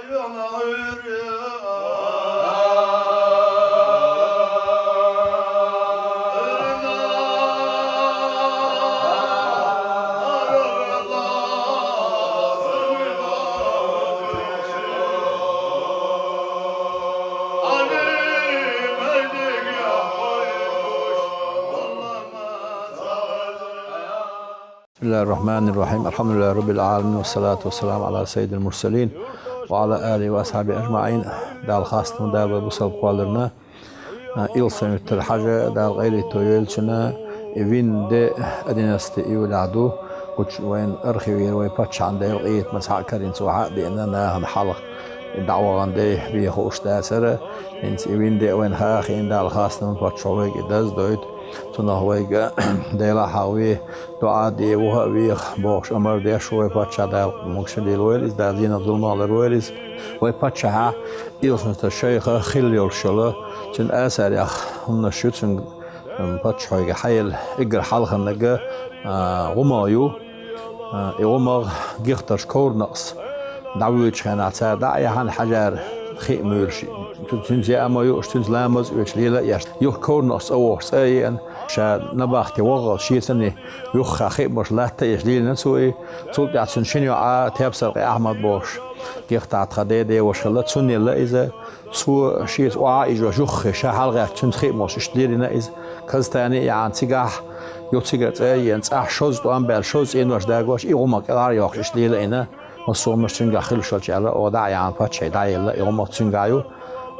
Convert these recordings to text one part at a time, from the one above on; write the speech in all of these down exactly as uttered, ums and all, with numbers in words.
بسم الله الرحمن الرحيم. الحمد لله رب العالمين، والصلاة والسلام على سيد المرسلين وعلى آله وأصحابه أجمعين. Дала хастам, Дала бусалба кхолларна, а, Илсхан-Юртара Хьажа, Дала къайле йойла цунна, и вина де одиннадцатое июлехь ду, гучу вайна архивера вай паччахьна Делан къинхетамца хьа а карийна, цо хьа а деана, нахана хьалха дӀавахана де бен хууш дацара. ХӀинца и вина де вайна хаа хиъна, Дала хастам, паччахьо вайга и даздойту. Цунах вайга Дела хьахаве, дуӀа де, ваха а веха бохуш амар деш ву вай паччахь, Дала могуш лелавойла иза, Дала дийнах зуламах лардойла иза. Вай паччахьа Илсхан-Юртара шайх хилла йолуш йолу, цуьнан асарех хӀуманаш ю, цуьнан, м, паччахьойга хьаелла эггара хьалхарниг, а, гӀумагӀ ю. А, и гӀумагӀ гихтарш коврнакъас дӀавоьдучу хенахь цара дӀа а яьхьна, хьажара хи а муьйлуш. Цу-, цуьнца яа ма юуш, цуьнца ламаз а оьцуш, лела а еш. Юха коврнакъас цӀа вогӀуш цӀа а еана, ша набахте вогӀу шен санна юххехь хи а муьйлуш латта а еш лелийна цо и. Цул тӀаьхьа цуьнан шина йоӀа Тепсаркъи Ахьмад бохуш, гихтахь тхан ден-ден ваша хилла, цунна елла иза. Цо шеца охьа а ижош юххе ша хьалагӀаьттича, цуьнца хи а муьйлуш иштта лелийна иза. Казтане а яьхьна цигахь, юха цигара цӀа а еана, цӀахь шозза тӀом баьлла, шозза цӀенош дагош, и гӀумагӀ кӀелхьара йохкуш иштта лелийна. Массо а хӀуманаш цуьнгахь хуьлуш хилча аьлла, оха дӀа а яьхьна, паччахье дӀаелла, и гӀумагӀ цуьнгахь ю.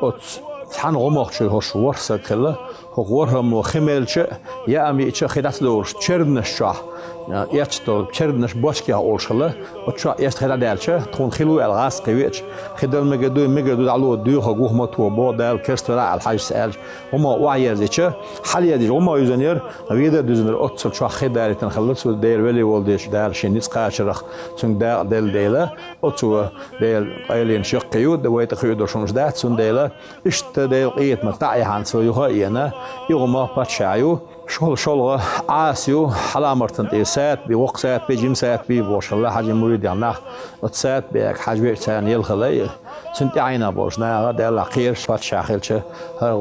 Оцу цхьана гӀумагӀчуьра хӀорш ворхӀ саг хилла, хӀокху ворхӀаммо хи мелча а, яа ма йиъча а хи дӀа ца довлуш, черданаш чохь, а, эцна долу черданаш бочкех олуш хилла, оцу чохь эцна хи дӀадаьлча, тхуна хи лу аьлла гӀазкхи веача, хи дала мегар ду, мегар ду, дӀало, доьхург ву-кх ма-то боху, Дала керстал войла аьлла хьаьжцӀа аьлча, гӀумагӀ охьаерзича, хьалаерзича гӀумагӀ юьзна яра, ведар а дуьзна яра, оццул чохь хи далийтина хилла, цо Дела велли волу деза, Дала шен ницкъ кхачарх цуьнга дакъа делла дела, оцо Делан къайленаш яккхий ю, вай тӀе хуьйду шуна дац, цундела иштта Делан къинхетамца дӀа а яьхьна, цо юха а еана, и гӀумагӀ паччахь ю. ШолгӀа, шолгӀа Ӏаса ю, Хьаламартан тӀера Сатби, воккха Сатби, жима Сатби бохуш хилла хьаьжин муридех нах. Оцу Сатбига хьажа веача царна елла хилла и. Цуьнан тӀаьхьенах болчу наха, Деллахь кхераш, паччахь хилча, хӀара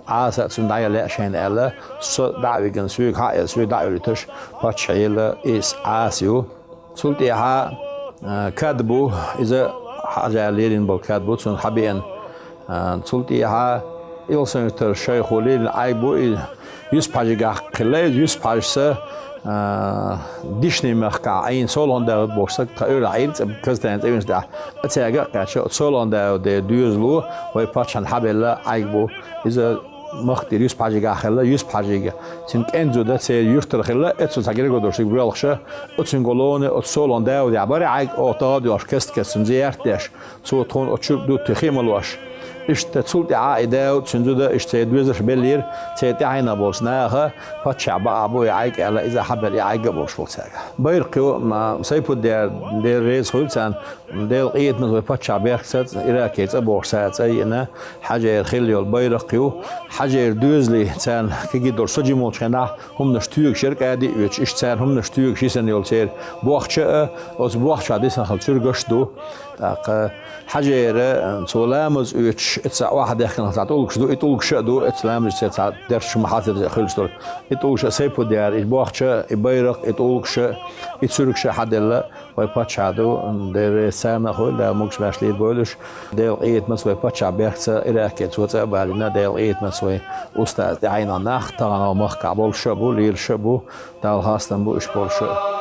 Ӏаса а цунна дӀаелла лаьа шайна аьлла, со дӀа а вигна, соьга хьаъ а, соьга дӀа а вуьлуьйтуш, паччахье елла иза Ӏаса ю. Цул тӀаьхьа, а, кад бу, иза хьажа лелийна болу кад бу, цунна хьабеана. А, цул тӀаьхьа Илсхан-Юртара шайхо лелийна Ӏайг бу, и Юсуп-Хьаьжигахь хилла иза, Юсуп-Хьаьжас, а, Дишни-махкахь Ӏийна СолгӀан-Дауд бохуш саг, тхан уьйрахь Ӏийра, цӀа-, Казтана цӀа вина тӀехь, а, цаьрга а кхаьчча, оцу СолгӀан-Дауде доьзало вай паччахьна хьабелла Ӏайг бу. Иза махка тӀера Юсуп-Хьаьжигахь хилла, Юсуп-Хьаьжига. Цуьнан кӀентан зуда церан юьртара хилла, оццул цхьа гергара долуш дерг боьлхуш, оцуьнга лоне, оцу СолгӀан-Даудехь бара Ӏайг, оха тӀе а доьлхуш, кест-кеста цуьнан зиярт а деш, цо тхуна оцу чу дутте хи а ма луш. Иштта цул тӀаьхьа и Дауд, цуьнан зуда, иштта церан доьзалш беллера, церан тӀаьхьенах болчу наха, паччахь бакъахь бу и Ӏайг аьлла, иза хьабелла и Ӏайг а болуш болу цаьрга. Байракх ю, ма, Сайпуддер, Дела реза хуьлда царна, Делан къинхетамца вай паччахь Беркатца, Иракера цӀа бохуш цара цӀа а йиъна, хьажера хилла йолу байракх ю. Хьажера доьзале царна кегий долуш со жима волчу хенахь хӀуманаш тоьгуш яра, кӀади а оьцуш, иштта царна хӀуманаш тоьгуш йисина йолу церан бохча а, оцу бохчахь дисина хилла цуьргаш а ду. ТӀаккха хьажера, цо ламаз оьцуш, оцу охьадаьхкина цхьа тӀулгаш ду, и тӀулгаш а ду, оцу ламазашца цхьа дерш ма хьазар хуьлуш долу. И тӀулгаш а Сайпуддера, и бохча а, и байракх, и тӀулгаш а, и цуьргаш а хьаделла. Вай паччахь ду, Дела реза царна а хуьлда, Дала могуш-маьрша лелабойла уьш. Делан къинхетамца вай паччахь Беркатца, Иракера цо цӀа а балийна, Делан къинхетамца вай устаз тӀаьхьенах нах, тахана махкахь болуш а бу, лелаш а бу, Далла хастам бу уьш болуш а.